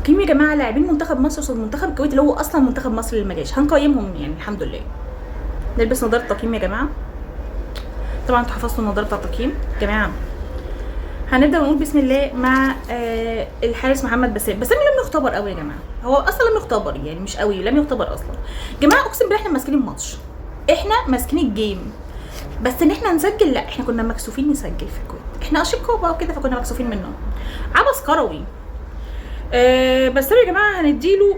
تقييم يا جماعة لاعبين منتخب مصر قصاد منتخب الكويت اللي هو اصلا منتخب مصر اللي ما جاش، هنقيمهم يعني الحمد لله. نلبس نظاره تقييم يا جماعة، طبعا انتوا حفظتوا النظارة بتاع التقييم يا جماعة. هنبدا ونقول بسم الله مع الحارس محمد بسام. بسام لم يختبر قوي يا جماعة، هو اصلا لم يختبر يعني مش قوي، لم يختبر اصلا. جماعة اقسم بالله احنا ماسكين الماتش، احنا ماسكين ال game، بس ان احنا نسجل لا، احنا كنا مكسوفين نسجل في الكويت، احنا اشقاء بقى وكده فكنا مكسوفين منهم. عبس كروي. بسام يا جماعة هنديله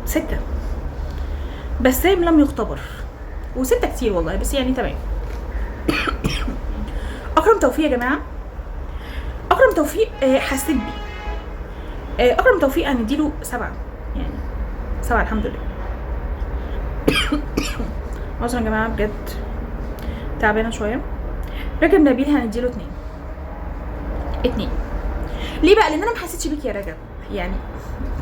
6. بسام لم يختبر، و6 كتير والله، بس يعني تمام. اكرم توفيق يا جماعة، اكرم توفيق حسيت بيه. اكرم توفيق هنديله 7، يعني 7 الحمد لله. عذرا يا جماعة بجد تعبانة شوية. رجب نبيل هنديله 2. 2 ليه بقى؟ لان انا ما حسيتش بيك يا رجب يعني.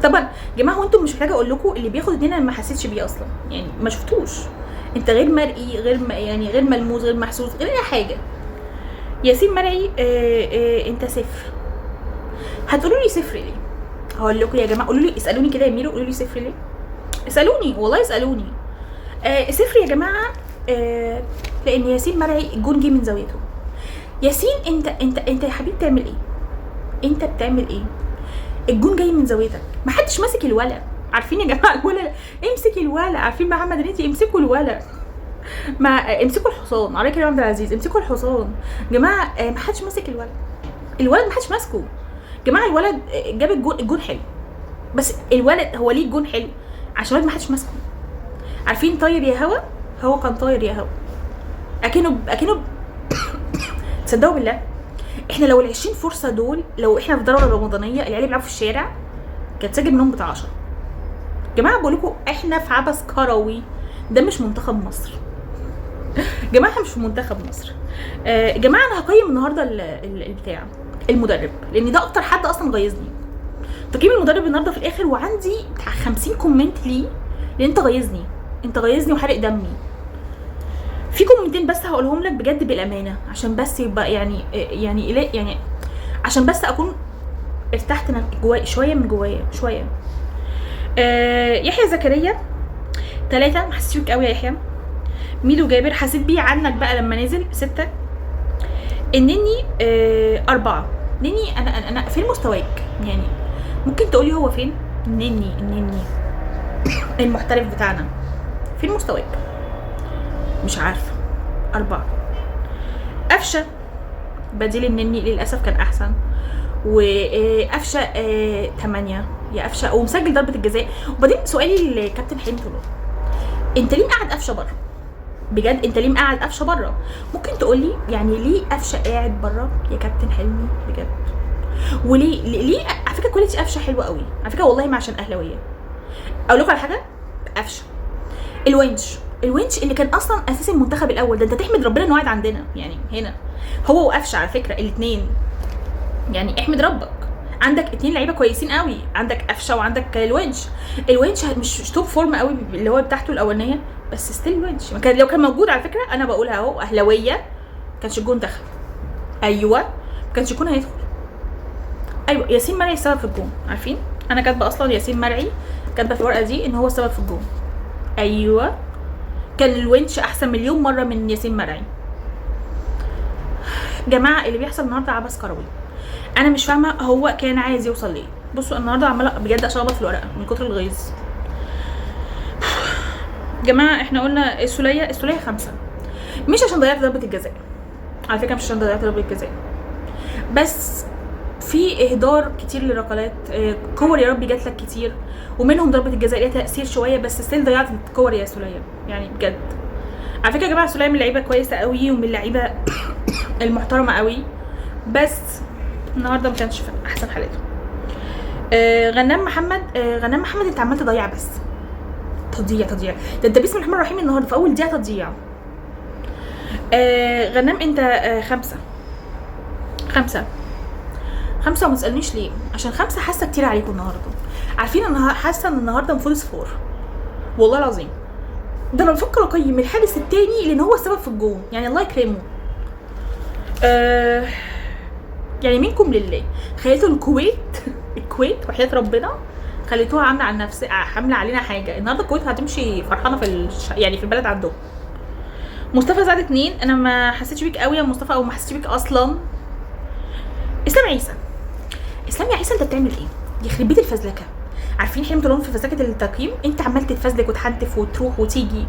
طبعا يا جماعة هو انتم مش محتاجه اقول لكم اللي بياخد 2 انا ما حسيتش بيه اصلا، يعني ما شفتوش، انت غير مرئي، غير يعني غير ملموس، غير محسوس، غير اي حاجة. ياسين مرعي انت 0. هتقولوا لي 0 ليه؟ هقول لكم يا جماعة، قولوا لي، اسالوني كده يا ميرو، قولوا لي 0 ليه؟ اسالوني والله اسالوني. 0 يا جماعة، لان ياسين مرعي الجون جه من زاويته. ياسين انت انت انت يا حبيبي بتعمل ايه؟ انت بتعمل ايه؟ الجون جاي من زاويتك، محدش ماسك الولا. عارفين يا جماعة الولا، امسك الولا، عارفين محمد هنيدي امسكوا الولا، ما امسكوا الحصان، على كريم عبد العزيز امسكوا الحصان. جماعة محدش ماسك الولد، الولد محدش ماسكه جماعة. الولد جاب الجون، الجون حلو، بس الولد هو ليه الجون حلو؟ عشان الولد محدش ماسكه. عارفين طاير يا هوا، هو كان طاير يا هوا، اكنه تصدقوا بالله احنا لو ال 20 فرصة دول، لو احنا في دوره رمضانيه العيال بيلعبوا في الشارع كانت سجل منهم بتاع 10. جماعة بقول لكم احنا في عبث كروي، ده مش منتخب مصر جماعة، احنا مش في منتخب مصر. جماعة انا هقيم النهارده البتاع المدرب، لان ده اكتر حد اصلا غيظني. تقييم المدرب النهارده في الاخر، وعندي بتاع 50 comment ليه، لان انت غيظني، انت غيظني وحرق دمي. في كومنتين بس هقولهم لك بجد بالامانة، عشان بس يبقى يعني، يعني يعني عشان بس اكون ارتحت جوايا شوية، من جوايا شوية. يحيى زكريا 3، ما حسيتش بيك قوي يا يحيى. ميدو جابر حسيت بيه عنك بقى لما نزل 6. النني 4. نني انا فين مستواك؟ يعني ممكن تقولي هو فين؟ النني المحترف بتاعنا فين مستواك؟ مش عارفه. 4. قفشه بديل النني للاسف كان احسن، وقفشه 8 يا قفشه، ومسجل ضربه الجزاء. وبعدين سؤالي للكابتن حلمي طولان، انت ليه مقعد قفشه بره؟ بجد انت ليه مقعد قفشه بره؟ ممكن تقولي يعني ليه قفشه قاعد بره يا كابتن حلمي بجد؟ وليه ليه؟ على فكرة quality قفشه حلوة قوي على فكرة، والله ما عشان اهلاويه. اقول لكم على حاجة، قفشه الونش اللي كان اصلا اساس المنتخب الاول ده، انت تحمد ربنا انه قاعد عندنا يعني هنا، هو وقفشه على فكرة الاثنين، يعني احمد ربك عندك 2 لعيبة كويسين قوي، عندك قفشه وعندك الونش. الونش مش top form قوي اللي هو بتاعته الاولانية، بس still الونش كان لو كان موجود على فكرة، انا بقولها اهو اهلاويه، كانش الجون دخل. ايوه ما كانش الجون هيدخل. ايوه ياسين مرعي السبب في الجون، عارفين انا كاتبه اصلا ياسين مرعي، كاتبه في الورقة دي ان هو السبب في الجون. ايوه كان الونش احسن مليون مرة من ياسين مرعي. جماعة اللي بيحصل النهارده عبث كروي، انا مش فاهمه هو كان عايز يوصل ليه. بصوا النهارده عماله بجد اشخبط في الورقة من كتر الغيظ. جماعة احنا قلنا السوليه 5، مش عشان ضيعت ضربه الجزاء على فكرة، مش عشان ضيعت ضربه الجزاء، بس في اهدار كتير للركلات، كور يا ربي جات لك كتير، ومنهم ضربه الجزاء ليها تاثير شوية، بس still ضيعت كور يا سوليه يعني بجد. على فكرة يا جماعة سوليه من لعيبة كويسة قوي، ومن اللعيبة المحترمة قوي، بس النهارده ما كانش في احسن حالاته. غنام محمد، غنام محمد انت عمال تضيع بس، تضيع تضيع، ده انت بسم الله الرحمن الرحيم النهارده في اول دقيقة تضيع. غنام انت 5 5 5، وما تسالنيش ليه، عشان 5 حاسه كتير عليكم النهارده. عارفين انا حاسه ان النهارده المفروض 0 والله العظيم. ده انا بفكر اقيم الحارس التاني لان هو السبب في الجون، يعني الله يكرمه. يعني منكم لله خليتوا الكويت الكويت وحياه ربنا خليتوها عامله على نفس، عامله علينا حاجة النهارده. الكويت هتمشي فرحانة يعني في البلد عندهم. مصطفى سعد 2، انا ما حسيتش بيك قوي يا مصطفى، او ما حسيتش بيك اصلا. اسلام عيسى، اسلام يا عيسى انت بتعمل ايه؟ يخرب بيت الفزلكه. عارفين حلم طولان في فزلكه التقييم؟ انت عمال تتفزلك وتحنتف وتروح وتيجي،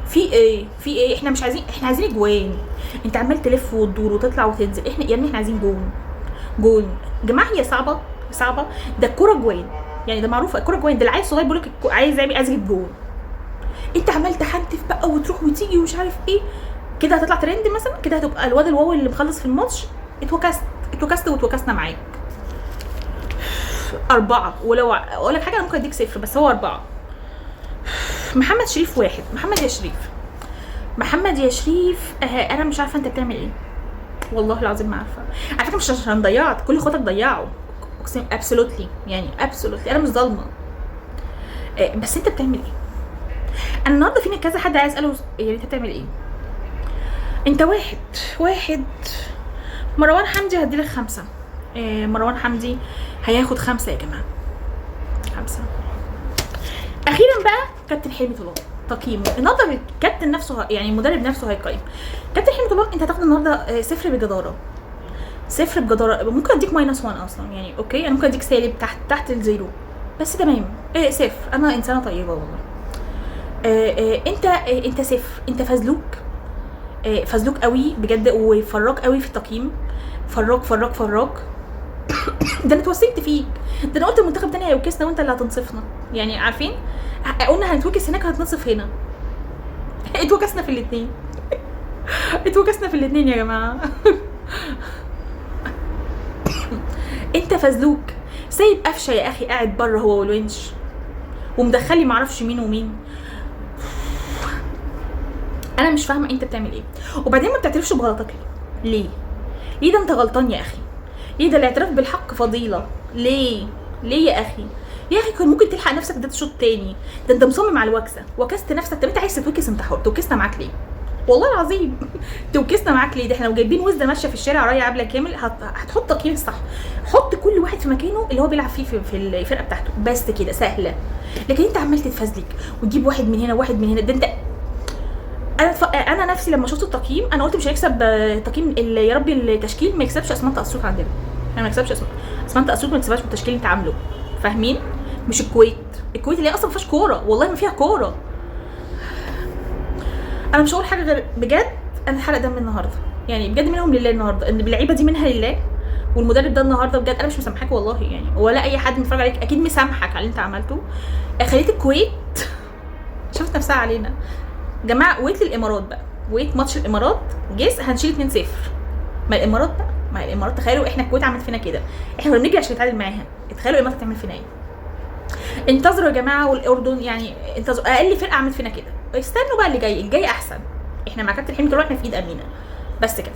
في ايه؟ في ايه؟ احنا مش عايزين، احنا عايزين اجوان. انت عمال تلف وتدور وتطلع وتنزل، احنا يا ابني احنا عايزين جون. جون يا جماعة، هي صعبة صعبة، ده الكورة جوان يعني، ده معروفة الكورة جوان، ده العيل الصغير بيقول لك عايز يعمل، عايز يجيب جون. انت عمال تحنتف بقى وتروح وتيجي ومش عارف ايه، كده هتطلع ترند مثلا، كده هتبقى الواد ال wow اللي مخلص في الماتش. اتوكست اتوكست واتوكسنا معاك. 4، ولو اقول لك حاجة انا ممكن اديك 0، بس هو 4. محمد شريف 1. محمد يا شريف، محمد يا شريف، انا مش عارفه انت بتعمل ايه، والله العظيم ما عارفه. على فكرة مش عشان ضيعت، كل اخواتك ضيعوا، اقسم absolutely يعني absolutely انا مش ظالمه، بس انت بتعمل ايه؟ انا النهارده فينا كذا حد عايز اساله يعني انت بتعمل ايه؟ انت 1. مروان حمدي هديلك 5. مروان حمدي هياخد 5 يا جماعة، 5. اخيرا بقى كابتن حلمي طولان تقييمه النهارده، الكابتن نفسه يعني المدرب نفسه هيقيم كابتن حلمي طولان. انت هتاخد النهارده 0 بجداره، 0 بجداره، ممكن اديك -1 اصلا يعني، okay انا ممكن اديك سالب تحت ال zero بس تمام. 0، انا انسانه طيبة والله. انت 0، انت فزلوك، فزلوك قوي بجد، وفراك قوي في التقييم، فراك فراك فراك. ده انا اتوسلت فيك، ده انا قلت المنتخب تاني هيوكسنا وانت اللي هتنصفنا، يعني عارفين قلنا هنتوكس هناك هتنصف هنا، اتوكسنا في الاثنين، اتوكسنا في الاثنين يا جماعة. انت فزلوك، سايب قفشه يا اخي قاعد بره هو والونش، ومدخلي معرفش مين ومين. انا مش فاهمه انت بتعمل ايه، وبعدين ما بتعترفش بغلطك ليه؟ ليه؟ ليه ده انت غلطان يا اخي؟ ليه ده الاعتراف بالحق فضيلة؟ ليه؟ ليه يا اخي؟ يا اخي كان ممكن تلحق نفسك ده شوط تاني، ده انت مصمم على الوكسه، وكست نفسك. طب انت عايز تتوكس، انت حر، توكسنا معاك ليه؟ والله العظيم توكسنا معاك ليه؟ ده احنا لو جايبين وزه ماشية في الشارع رايه عبله كامل هتحط تقييم الصح، حط كل واحد في مكانه اللي هو بيلعب فيه في الفرقة بتاعته، بس كده سهلة. لكن انت عمال تتفزلك وتجيب واحد من هنا وواحد من هنا، ده انت انا نفسي لما شفت التقييم انا قلت مش هيكسب تقييم يا ربي التشكيل ما يكسبش اسمنت اسيوط عندنا، احنا ما نكسبش اسمنت اسيوط، ما يكسبهاش بالتشكيل اللي انت عامله، فاهمين؟ مش الكويت، الكويت اللي هي اصلا ما فيهاش كورة، والله ما فيها كورة. انا مش هقول حاجة غير بجد انا اتحرق دم النهارده، يعني بجد منهم لله النهارده، ان اللعيبة دي منها لله، والمدرب ده النهارده بجد انا مش مسامحاك والله يعني، ولا اي حد متفرج عليك اكيد مسامحك على اللي انت عملته. خليت الكويت شافت نفسها علينا جماعة. wait للامارات بقى، wait ماتش الامارات guys هنشيل 2-0. ما الامارات بقى، ما الامارات تخيلوا احنا الكويت عملت فينا كده، احنا كنا بنجري عشان نتعادل معاها، تخيلوا الامارات هتعمل فينا ايه. انتظروا يا جماعة، والاردن يعني انتظروا، اقل فرقه عملت فينا كده، استنوا بقى اللي جاي، الجاي احسن. احنا مع كابتن حلمي طول احنا في ايد امينه، بس كده.